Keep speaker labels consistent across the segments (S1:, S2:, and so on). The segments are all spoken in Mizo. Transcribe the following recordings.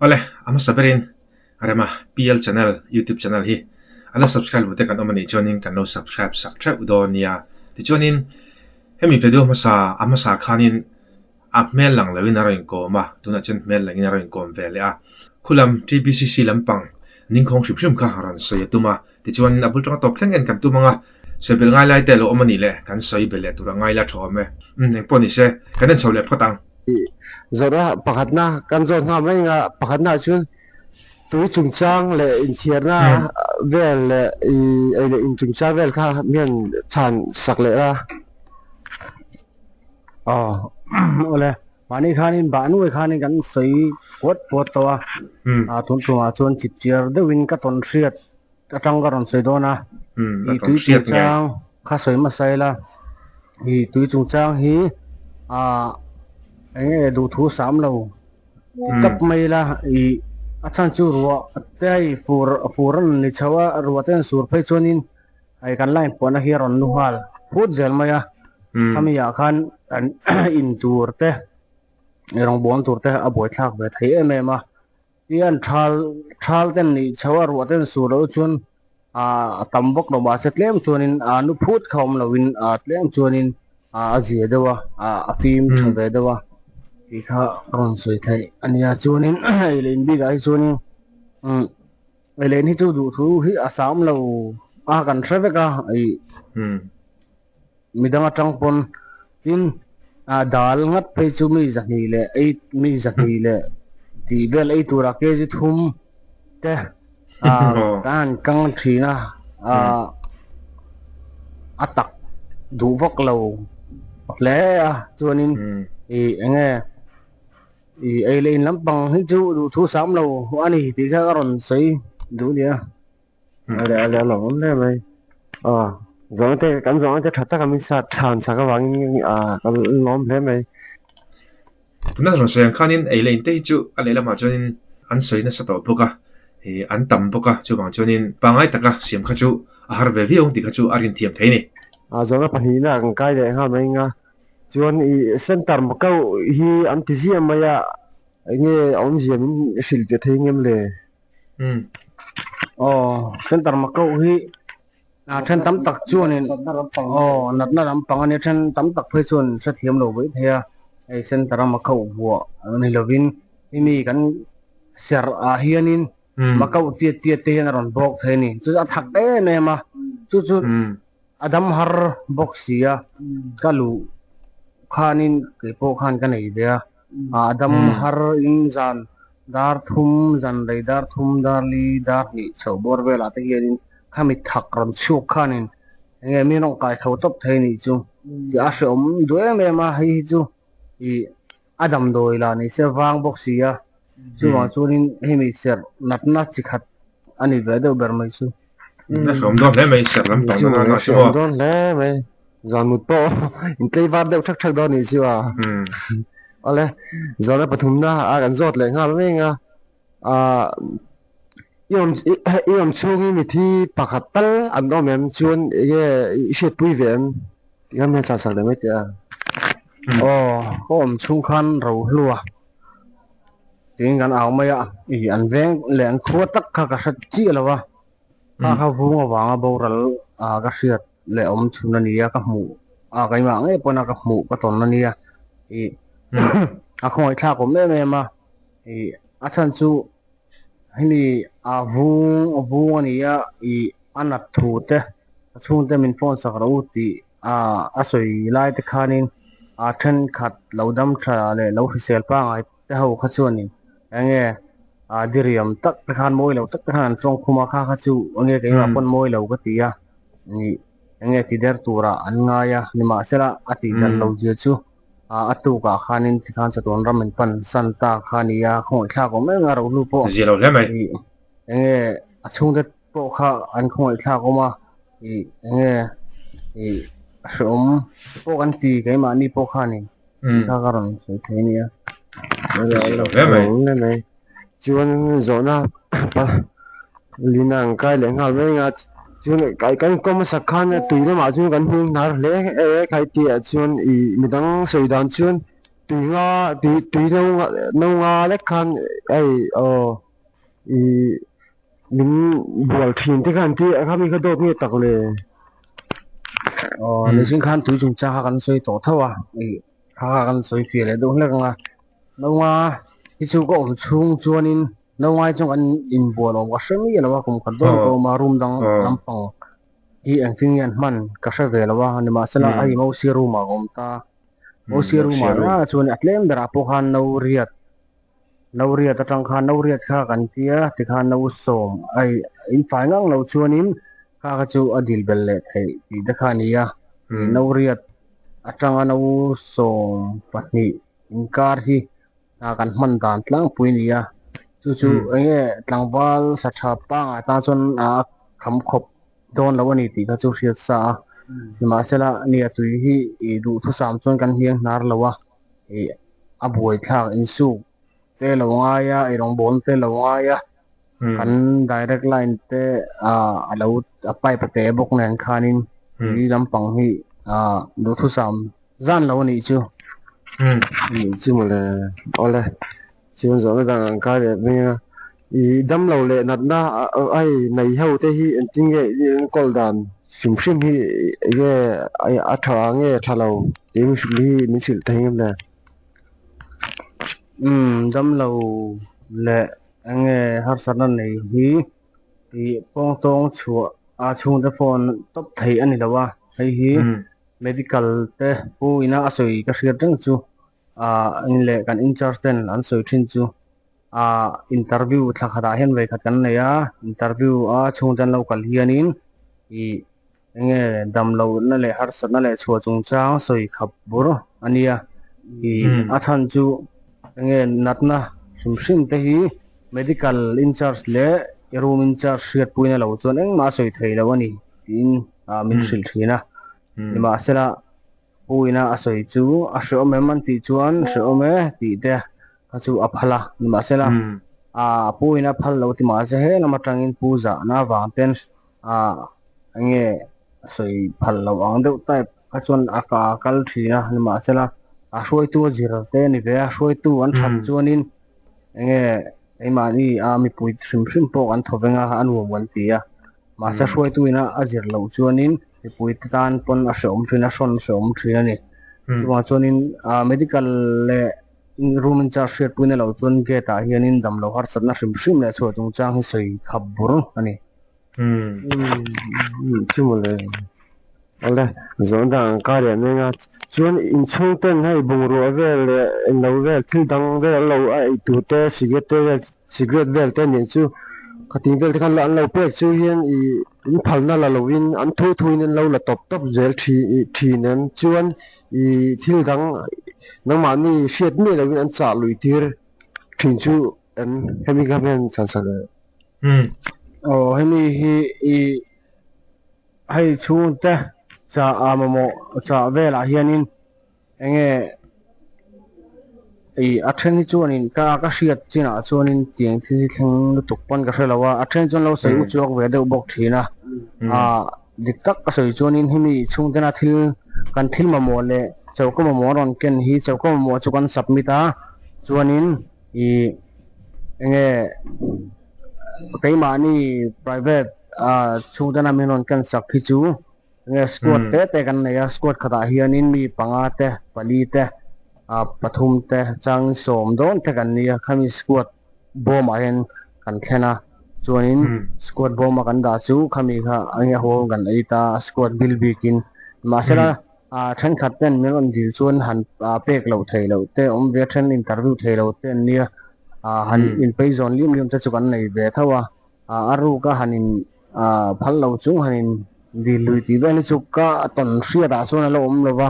S1: Awle, a hmasa berin Rema PL channel YouTube channel hi a la subscribe lo te kan awm a nih chuanin kan lo subscribe sak theuh dawn nia. Tichuanin hemi video hmasa a hmasa khanin a hmel lang loin a rawn inkawm a, tunah chuan hmel langin a rawn inkawm ve leh a. Khulam TBCC lampang ningkhawng hrim hrim kha rawn sawi a tum a, tichuanin a bul tanga tawp thleng en kan tum ang a, sawi belh ngai lai te a lo awm a nih le, kan sawi belh leh tur a ngai la tha awm e. Umm engpawh ni se, kan en chho leh phawt ang.
S2: Zawhna pakhatna kan zawt nghal mai anga pakhatna ah chuan tui chungchang leh inthiarna vel leh ei leh in chungchang vel kha mian chhan sak leh a.
S3: Aw awle mahni khanin bah nuai khanin kan sawi puat puat tawh a, a tun tumah chuan chip chiar deuhin ka tawn hriat atang ka rawn sawi dawn a, i tui chungchang kha sawi hmasa ila, i tui chungchang hi ah eng nge duhthu sam lo ti tawp mai ila i a chhan chu ruah te hei fur fur a rawn ni chho a, ruah te an sur phei chuanin Hei kan line puahna hi a rawn nu nghal phut zel mai a, khami ah khan kan in tur te rawngbawlna tur te a buaithlak ve thei em em a, tihian thal thal ten nih chho a ruah ten sur loh chuan ah a tam vak lo mahse tlem chuanin ah nu phut kha awm loin ah tlem chuanin ah a zia deuh a ah a fim tha ve deuh a tih kha rawn sawi theih a nia chuanin ei leh in bikah hi chuanin umm. Eilen hi chu duhthu hi a sam lo a kan hre vek a ih midang atang pawn tin ah dal ngat phei chu mi zahnih leh ei mi zahnih leh tih vel ei tura kg thum te ah kan han kang thin a ah a tak duh vak lo hle a chuanin ih eng nge. I ei leh in lampang hi chu duhthu sam lo a ni tih kha ka rawn sawi duh nia.
S2: A leh a leh a lawm awm hle mai. Aw zawng te kan zawng te tha taka min sa than sak avangin ah ka lawm hle mai.
S1: Tuna rawn sawi ang khanin ei leh in te hi chu a lehlamah chuanin an sawi nasa tawh bawk a, ih an tam bawk a, chuvang chuanin pangngai taka siam kha chu a har ve viau ang tih kha chu a rinthiam thei a ni.
S2: Ah zawhna pahnihna kan kai leh nghal mai anga Chuan i center Macau hi an ti ziah mai a, enge a awmzia min hrilh teh thei ngem le?
S1: Umm.
S3: Aw, center Macau hi a then tam tak chuanin aw natna lampang a nia, then tam tak phei chuan hrethiam lo mai thei a, hei center a Macau vuah ni lovin hemi kan serh ah hianin Macau tiat tiat te hian a rawn bawk thei a ni, chu chu a thak em em a, chu chu A dam har bawk si a, ka luh khanin keipawh khan ka nei ve a, a dam har in zan dar thum, zan rei dar thum, dar li, dar hnih chhoh bawr velah te hianin khami thak rawn chhuak khanin eng nge mi rawng kai tho tawp thei anih chu tih a hrehawm duh em em a, hei hi chu ih a damdawi lah ni se vang bawk si a, chuvang chuanin hemi serh natna chi khat a ni ve deuh ber mai chu.
S1: A hlawm dawn hle mai serh lampang na nana chu
S2: maw. Dawn hle mai zan mut pawh in tlei var deuh thak thak dawn nih chu a. Awle zawhna pathumna a kan zawt leh nghal mai ang a. I awm i awm chhungin mithi pakhat tal an awm em chuan enge i hriatpui ve em tih kha hmel chhan sak leh mai teh a.
S3: Aw ka awm chhung khan ro hlua tiin kan au mai a, i an veng leh an khua tak kha ka hre chiah lo a, kha kha vung avanga boral a ka hriat leh awm chhun a ni a, ka hmuh a keimah ngei pawn a ka hmuh ka tawn a nia, i a khawngaihthlak awm em em a. Ih a chhan chu hemi a vung a vung a ni a ih a nat thu te a chhungte min phone sak rawh u tih ah a sawi lai te khanin a thenkhat lo dam tha leh lo hrisel pangai te ho kha chuanin enge ah diriam tak te khan mawi lo tak te khan an tawng khum a kha kha chu enge keimah pawn mawi lo ka ti a ih enge ti der turah an ngai a nimahsela a tih dan lo zia chu. A tukah khanin tikhan chatuan ram in pan san ta kha a ni a, khawngaihthlak awm em a rohlu pawh
S1: Zia lo hle mai.
S3: Ih enge a chhungte pawh kha an khawngaihthlak awm a, ih enge ih a hreawm pawh kan ti keimahni pawh khanin tih kha ka rawn sawi thei a nia.
S1: Zia lo hle mai.
S2: Hle mai. Chuan zawhna pa lina ang kai leh nghal mai anga chuan kai kan kawm hmasak khan tui lamah chuan kan hming hnar hle e khai tih ah chuan ih midang sawi dan chuan Tui nga tui tui no no nga lek khan hei aw ih min bual thin te khan ti a khami kha dawt nge tak le.
S3: Aw nichin khan tui chungchang kha kan sawi tawh tho a ih kha kha kan sawi fiah leh deuh hlek ang a no nga hi chu ka awm chhung chuanin no ngai chu kan inbual awm ka hre miah lo a kum khat dawn ka awm a room dang lampang hi engtin nge an hman ka hre ve lo a nimahsela hei mosia room ah ka awm ta. Mosia room ah lah chuan a tlem berah pawh khan no riat no riat atang khan no riat kha kan tia tikhan no sawm a in fai ngang lo chuanin kha kha chu a dil bel leh theih tih te kha a ni a no riat atanga no 12 inkar hi kan hman dan tlangpui a ni a chu chu eng nge tlangval sa tha pangai tan chuan a kham khawp dawn lo a ni tih kha chu hriat sa a nimahsela nia tui hi ih duhthusam chuan kan hniang hnar lo a ih a buaithlak insuk te lo ngai a ei rawngbawl te lo ngai a kan direct line te ah a lo a pipe a teh bawk nen khanin tui lampang hi ah duhthusam zan lo a nih chu.
S2: Nih chu mawle awle. Chuan zawhna dang an kai leh mai a, i damlo leh natna ai nei ho te hi engtin nge i enkawl dan hrim hrim hi enge a tha nge tha lo tih min hrilh hi min hrilh thei em le?
S3: Umm damlo leh enge harsatna nei hi i pawngtawng chhuah a chhungte phone tawp theih a ni lo a, hei hi medical te pu ina a sawi ka hriat reng chu. ah in leh kan incharge ten an sawi thin chu ah interview thla khatah hian vawi khat kan nei a interview a chhungte an lo kal hianin ih enge damlohna leh harsatna leh chhuah chungchang sawi khap bur a nia ih a chhan chu enge natna hrim hrim te hi medical incharge leh room incharge hriatpuina lo chuan engmah a sawi thei lo a ni tiin ah min hrilh thin a nimahsela Puina a sawi chu a hrehawm em an tih chuan hrehawm e tih te kha chu a phal a, nimahsela a Puina a phal lo ti mahse he lam atangin Pu zahna avang ten a enge a sawi phal lo ang deuh type kha chuan a kal thin a, nimahsela a hruaitu a zir te a ni ve a, hruaitu an that chuanin enge keimahni a mipui hrim hrim pawh kan thaw veng a, a nuam kan ti a. Mahse hruaituin a zir loh chuanin mipuite tan pawn a hrehawm thin a, hrawn a hrehawm thin a ni. Chuvang chuanin medical leh room in charge hriatpuina loh chuan gate ah hianin damlo harsatna hrim hrim leh chhuah chungchang hi sawi khap bur a ni.
S2: Chu mawle. Awle, zawn dan an kai leh mek a. Chuan inchhung ten hei bungrua vel leh englo vel thil dang vel an lo a ei tur te cigarette te vel Cigarette vel te nen chu khatin vel te khan an lo pek chu hian ih in phalna la lovin an thu thuin an lo la tawp tawp zel thin em chuan ih thil dang nangmahni hriat miah lovin an chah lui tir thin chu em hemi kha hian chhan sak leh.
S3: Aw hemi hi ih hei chhungte chah a mamawh chah velah hianin Enge ih a then hi chuanin ka ka hriat chinah chuanin tiang thil hi thleng lutuk pawn ka hre lo a, a then chuan lo sawi uchuak ve deuh bawk thin a, ah dik tak ka sawi chuanin hemi chhungtena thil kan thil mamawh leh choka mamawh an rawn ken hi choka mamawh chu kan submit a chuanin ih enge keimahni private ah chhungtena min rawn ken sak hi chu. Nge squad te te kan nei a, squad khatah hianin mi panga te, pali te, ah pathum te, changin sawm dawn te kan ni a, khami squad bawmah hian kan thlen a, chuanin squad bawma kan dah chu khami kha enge haw kan ei ta a squad bil bikin. Mahsela ah thenkhat ten min rawn dil chuan han ah pek loh theih loh te awm ve a, then interview thei lo te an nia, ah han inpeizawn liam liam te chu kan nei ve tho a, ah a ruka han in Ah phal lo chung han in dil lui tih vel hi chu ka tawn hriat ah chuan a lo awm lo va,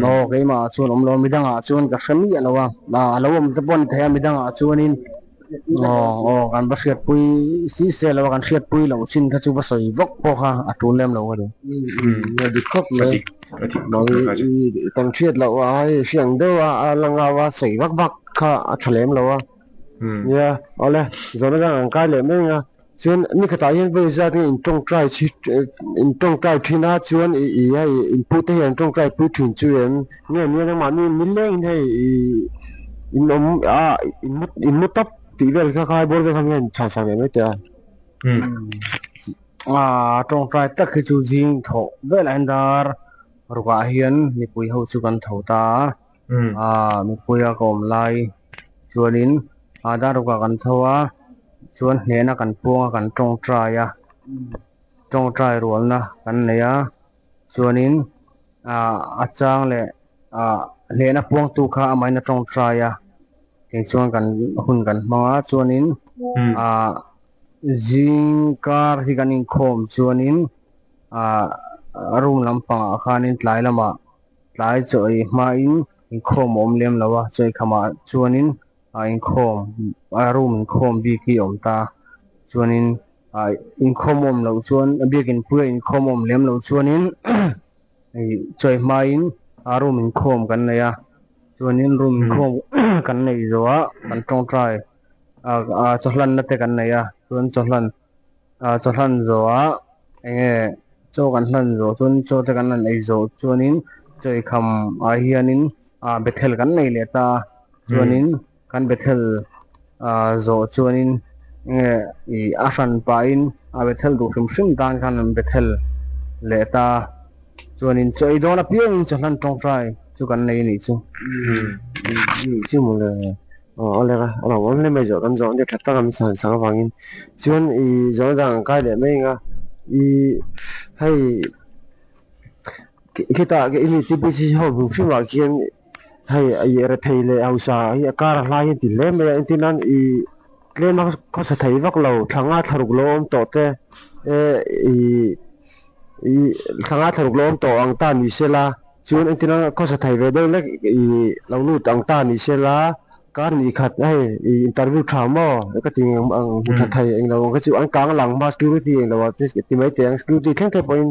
S3: aw keimah ah chuan awm lo a, midang ah chuan ka hre miah lo a, ah a lo awm te pawh a ni thei a midang ah chuanin aw aw kan va hriatpui si se lo a kan hriatpui loh chin kha chu va sawi vak pawh kha a tul lem lo ka ti.
S2: A dik khawp mai, tawn hriat loh a hei hriang deuh a a la ngau a sawi vak vak kha a tha lem lo a, nia awle zawhna dang an kai leh mai ang a. Chuan ni khatah hian vawi zat nge in tawngtai in tawngtai thin a chuan i i hei in pu te hian an tawngtai pui thin chu em? Nge nia nangmahni nileng in hei i in awm a in mu in mu tawp tih vel kha khai bawr vel kha hian chhan sak leh mai teh a.
S3: A tawngtai tak hi chu zing thawh velah hian dar rukah hian mipui ho chu kan tho ta a, mipuia ka awm lai chuanin dar rukah kan tho a, chuan hnehna kan puang a kan tawngtai a, tawngtai rualna kan nei a, chuanin a chang leh hnehna puangtu kha amahin a tawngtai a, kei chuan kan hun kan hmang a, chuanin Zing kar hi kan inkhawm chuanin ah room lampangah khanin tlai lamah tlai chaw ei hmain inkhawm a awm lem lo a, chaw ei khamah chuanin ah inkhawm ah room inkhawm bik hi a awm ta chuanin ah inkhawm a awm loh chuan biakin puia inkhawm a awm lem loh chuanin ih chaw ei hmain ah room inkhawm kan nei a chuanin room inkhawm kan neih zawhah kan tawngtai. ah chawhlanna te kan nei a chuan chawhlan ah chawhlan zawhah eng nge chaw kan hlan zawh chuan chaw te kan han ei zawh chuanin chaw eikham ah hianin ah bethel kan nei leh ta a chuanin kan bethel ah zawh chuanin eng nge ih a hran pahin a bethel duh hrim hrim tan khan an bethel leh ta a chuanin chaw ei dawn apiangin chawhlan tawngtai chu kan nei a nih chu.
S2: Nih chu mawle. Aw a lek a, a lo awm hle mai zawh kan zawh nia tha tak a min chhan sak avangin chuan i zawhna dang an kai leh mai ang a, i hei khitah i mi TBCC ho hmuh hrim ah khian hei i rethei leh hausa hi a kar a hlai hi an ti hle mai a entir nan i tlem a khawsa thei vak lo thla nga thla ruk lo awm tawh te i i thla nga thla ruk lo awm tawh ang ta ni se la. Chuan engtin a khawsa thei ve deuh lek i lo lut ang ta ni se la, kar ni khat hei i interview tha maw ka ti ang hmu tha thei englo ang kha chu an kang lang hma security englo ah te ti mai teh ang security thleng thleng pawhin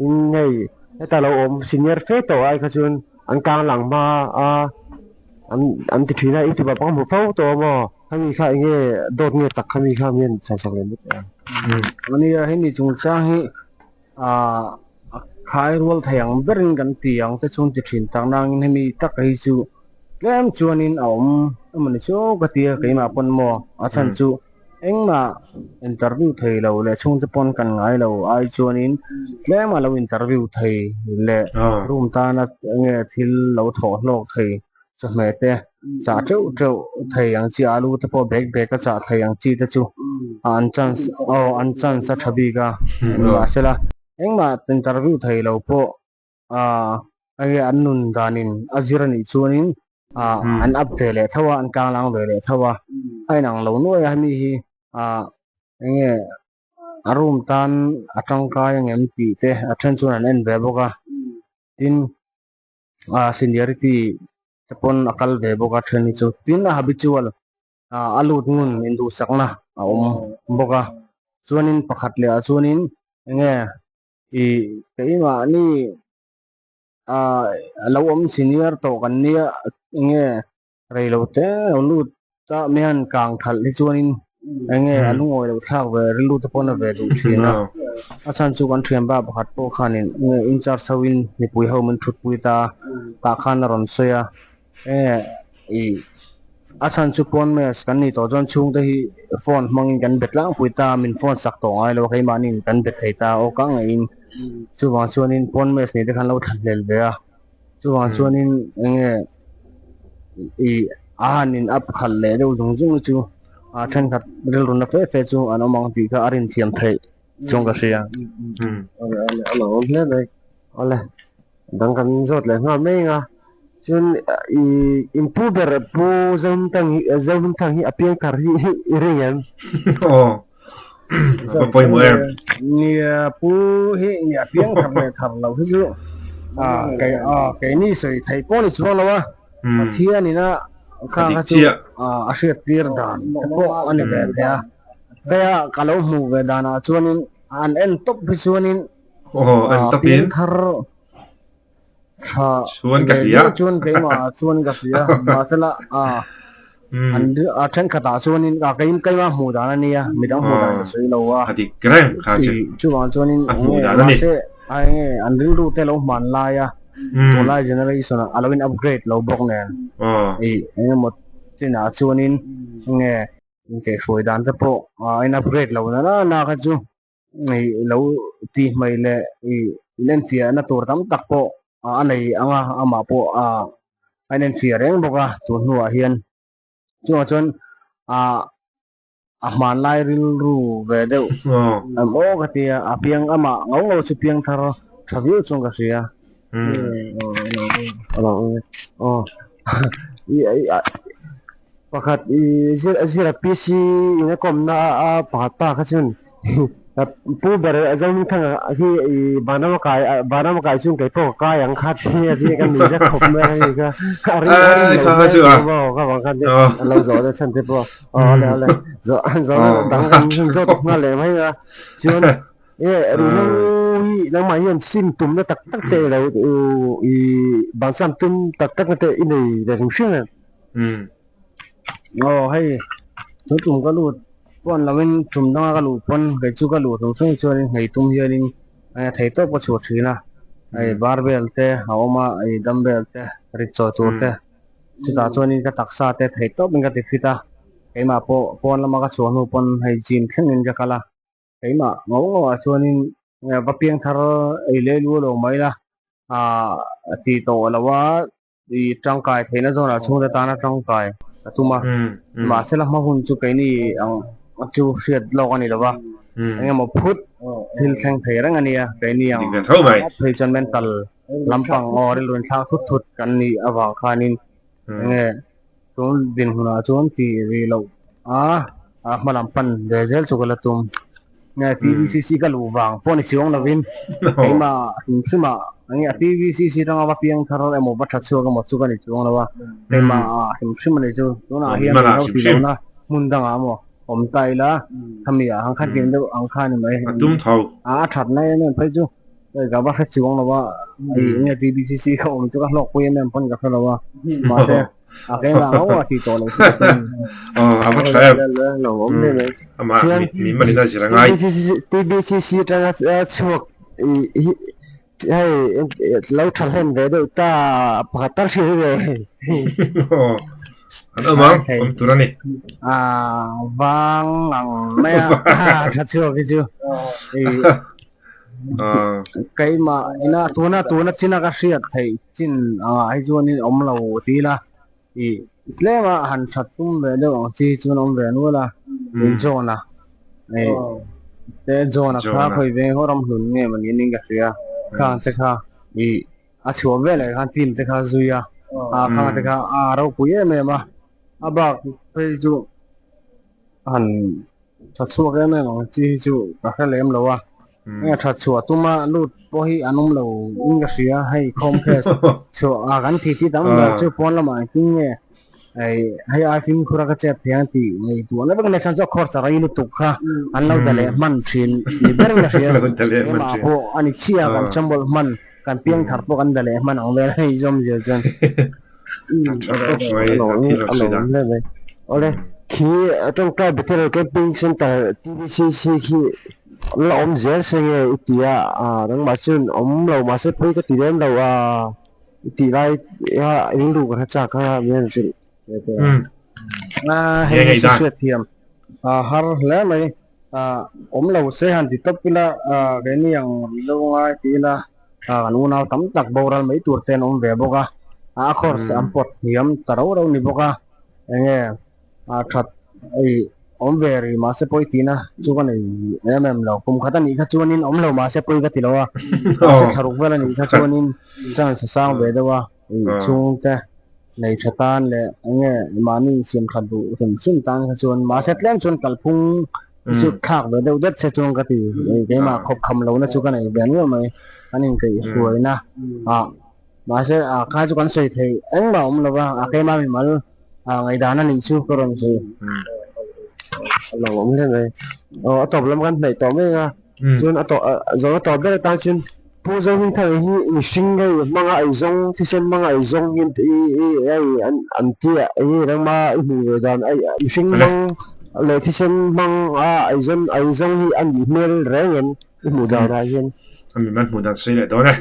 S2: in hei heta lo awm senior fe tawh ai kha chuan an kang lang hma a an an ti thin a youtube ah pawh ka hmu fo tawh a maw khami kha enge dawt nge tak khami kha mian chhan sak leh mai teh ang.
S3: Ania hemi chungchang hi Aaa a khai rual thei ang berin kan ti ang te chuan ti thin tak nangin hemi tak hi chu tlem chuanin a awm emawni chu ka ti a keimah pawn maw a chhan chu engmah interview thei lo leh chhungte pawn kan ngai lo ai chuanin tlem a lo interview thei leh room tana enge thil lo thawh hlawk thei chawhmeh te chah teuh teuh thei ang chi alu te pawh bag bag a chah thei ang chi te chu an chance aw an chance a tha bik a nimahsela engmah interview thei lo pawh ah enge an nun danin a zir a nih chuanin ah an up ve leh tho a an tlanglang ve leh tho a a inang lo nuai a hemi hi ah enge a room tan a tangkai angem tih te a then chuan an en ve bawk a tin. ah seniority te pawn a kal ve bawk a then hi chu tin a habitual ah a lut ngun induhsakna a awm bawk a chuanin pakhat leh ah chuanin enge ih keimahni ah lo awm senior tawh kan nia enge Rei lo te lo lut ta mian kang thalh hi chuanin eng nge a lungawi lo thlak ve rilru te pawh na ve duh thin a. A chhan chu kan thianpa pakhat pawh khanin eng nge incharge ho in mipui ho min thutpui ta tah khan a rawn sawi a. Eng nge ih a chhan chu pawn mess kan nih tawh chuan chhungte hi phone hmangin kan be tlangpui ta min phone sak tawh ngai lo a keimahniin kan be thei ta aw ka ngeiin chuvang chuanin pawn mess nei te khan lo thlahlel ve a. Chuvang chuanin eng nge ih a han in up khalh leh deuh zung zung hi chu a thenkhat rilru na fe fe chu an awm ang tih kha a rin thiam theih chuan ka hria.
S2: Awle awle a lo awm hle mai. Awle dang kan zawt leh nghal mai ang a. Chuan ih in pu ber pu Zohimthang hi Zohimthang hi a piang thar hi i ring em?
S1: Aw a va pawimawh em?
S3: Nia pu hi nia piang thar leh thar lo hi chu ah kei ah keini sawi theih pawh ni chuang lo a Pathian ina kha kha chu a hriat tir dan te pawh a ni ve thei a keia ka lo hmuh ve danah chuanin an en tawp hi chuanin piang thar tha
S1: chuan ka hria
S3: chuan keimah chuan ka hria mahsela ah. An a thenkhatah chuanin a kei keimah hmuh dan a nia, midang hmuh dan ka sawi lo a.
S1: A dik reng kha chu.
S3: Chuvang chuanin
S1: a hmuh dan a ni.
S3: Mahse a enge an rilru te lo hman lai a, tunlai generation ah a lo in upgrade lo bawk nen. Ih engemaw chinah chuanin enge inkaihhruai dan te pawh a in upgrade lo na na kha chu ih lo tih hmai leh ih inenfiahna tur tam tak pawh a nei ang a, amah pawh a inenfiah reng bawk a tun hnuah hian. Chungah chuan ah a hmanlai rilru ve deuh em aw ka ti a, a piang amah ngau ngau chu piang thar tha viau chuan ka hria.
S2: Pakhat i zira PC in a kawmna a pakhat pa kha chuan Pu ber Zohmingthanga hi i vanram a kai vanram a kai chuan kei pawh ka kai ang kha ti a ti kan nui zet khawp mai a ni kha a ring a ring lo hle tih maw ka vang khan a lo zawh leh chhan te pawh aw awle awle zawh zawh dang kan zawt nghal leh mai a chuan e ruihhlo hi nangmah hian sim tumna tak tak te i lo i bansan tum tak tak na te i nei ve hrim hrim em.
S3: Aw hei chu tum ka lut pawn lovin tum danga ka luh pawn kei chu ka luh tum chung chuanin hei tum hianin thei tawp ka chhuah thin a hei barbell te a awm a hei dumbbell te rit chawi tur te chutah chuanin ka taksa te thei tawpin ka ti fit a keimah pawh pawn lama ka chhuah hnu pawn hei gym thlengin ka kal a keimah ngau ngauah chuanin va piang thar ei leh lu lo mai la ah ti tawh lo a. I tangkai theihna zawnah chhungte tana tangkai a tum a, mahsela hma hun chu keini ang chu hriat lawk a ni lo va, eng emaw phut thil thleng thei reng a nia, keini ang phei chuan mental lampang aw rilru inthlak thut thut kan nih avang khanin eng nge tun dinhmunah chuan tih rih loh a hma lam pan ve zel chu ka la tum. Nge TVCC ka luh vang pawh ni chiang lovin keimah hrim hrimah enge a TVCC atanga va piang thar emaw va tha chhuak emaw chu ka ni chuang lo a, keimah hrim hrim a ni chu. Tunah hian ruihhlo tih lohna hmun dangah emaw awm ta ila khami ah ang khan tih deuh ang kha a ni mai. A thatna em em phei chu ka va hre chuang lo a, enge TVCC ka awm chu ka hlawkpui em em pawn ka hre lo a, mahse. A keimah ngau a ti tawh lo chu ka tum.
S1: Aw, a va tha em. Amah min malin a zir a ngai.
S2: TBCC atanga chhuak hi hei lo tha hlen ve deuh ta pakhat tal hriat ve.
S1: Aw, an awm ang, awm tur a ni.
S3: A vang ang mai a, tha chhuak hi chu. Keimah ina tuna tuna china ka hriat theih chin angah hi chuanin awm lo ti ila ih tlem a han that tum ve deuh ang chi chuan awm ve nual a in John a ih te John a kha khawi veng haw ram hlun nge mawni niin ka hria khang te kha ih a chhuah veleh khan team te kha zui a khang te kha a ropui em em a a bak phei chu han tha chhuak em em ang chi hi chu ka hre lem lo a, enge tha chhuah tuma lut pawh hi an awm lo in ka hria, hei khawm case chhuah a kan thi tih tam ber chu pawn lamah engtin nge hei hei ai fimkhur a ka chet thei ang tih ngaihtuah na vek a nia chuan chu a khawrsa rei lutuk kha an lo da leh hman thin ni berin ka hria, keimah pawh a ni chiah kan chambawlh hman kan piangthar pawh kan da leh hman ang vel hei zawm zir chuan.
S1: A tha khawp mai a thil rawn sawi dan.
S2: Awle khi tawngtai Bethel Camping Center TBCC khi la awm zel se nge i ti a, nangmah chuan awm lo mahse pawi ka ti lem lo a i tih lai a rilru ka hre chak a min rawn hrilh ve teh a.
S3: Hei hi hriatthiam a har hle mai. Awm lo se han ti tawp ila keini ang ruihhlo ngai ti ila kan unau tam tak boral mai tur te an awm ve bawk a, a course an pawt hniam ta rau rau ni bawk a, enge that ei awm ve rih mahse pawi tihna chu ka nei em em lo, kum khat a nih kha chuanin awm lo mahse pawi ka ti lo a, mahse thlaruk vel a nih kha chuanin chance a sang ve deuh a, chhungte nei tha tan leh enge mahni insiam that duh hrim hrim tan kha chuan mahse tlem chuan kalphung hi chu thlak ve deuh det se chuan ka ti keimah khawp kham lohna chu ka nei ve nual mai kan inkaihhruaina ah mahse ah kha chu kan sawi theih engmah a awm lo va a keimah mimal ah ngaihdan a nih chu ka rawn sawi.
S2: A lo awm hle mai. Aw a tawp lam kan hnaih tawh mek a chuan a tawh zawhna tawp ber atan chuan. Pu Zohmingthanga hi mihring hei hmanga eizawng, thisen hmanga eizawng hi hei an ti a, enge nangma i hmuh ve dan mihring hmang leh thisen hmang a eizawn eizawng hi a nih hmel reng em i hmuh dan ah hian.
S1: A mi man hmuh dan sawi leh dawn e.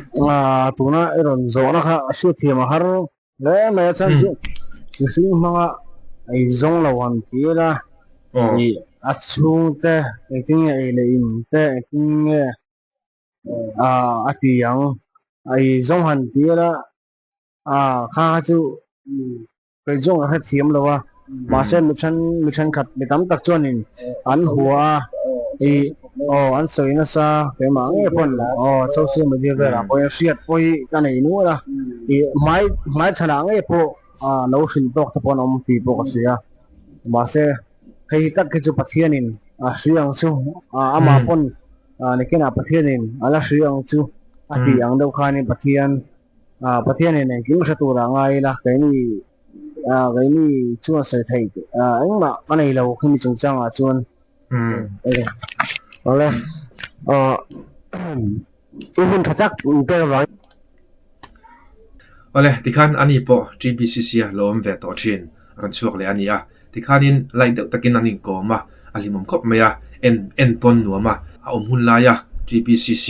S3: Tuna i rawn zawhna kha hriatthiam a har Hle mai a chuan chu mihring hmanga eizawng lo han ti ila ih a chhungte engtin nge ei leh in te engtin nge ah a ti ang eizawng han ti ila ah kha kha chu keizawng a hrethiam lo a mahse mi then mi thenkhat mi tam tak chuanin an hua a ih aw an sawi nasa keimah ngei pawn aw social media velah pawhin hriat pawh hi ka nei nual a ih hmai hmai chhanah ngei pawh ah lo hrilh tawk te pawh an awm tih pawh ka hria mahse hei hi tak hi chu Pathianin a hria ang chu ah amah pawn ah nikinah Pathianin a la hria ang chu a tih ang deuh khanin Pathian ah Pathianin engkim hre turah ngai ila keini Ah keini chuan sawi thei ah engmah ka nei lo khimi chungchangah chuan.
S2: Awle awle ah i hun tha tak min pek avangin.
S1: Awle tikhan ani pawh TBCC a lo awm ve tawh thin rawn chhuak leh a ni a, tikhanin light deuh takin an inkawm a, a hlimawm khawp mai a, en en pawn nuam a, a awm hun laia TBCC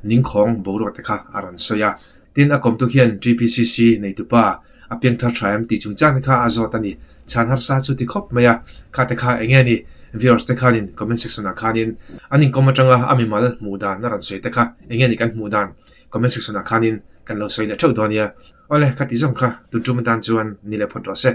S1: ningkhawng boruak te kha a rawn sawi a, tin a kawmtu khian TBCC neitupa A piangthar tha em tih chungchang te kha a zawt a ni. Chhan harsa chu ti khawp mai a, kha te kha eng nge ni? Viewers te khanin comment section ah khanin an inkawm atanga a mimal hmuh dan a rawn sawi te kha eng nge ni kan hmuh dan comment section ah khanin kan lo sawi leh theuh dawn nia. Awle, kha ti zawng kha tun tum atan chuan ni leh phawt rawh se.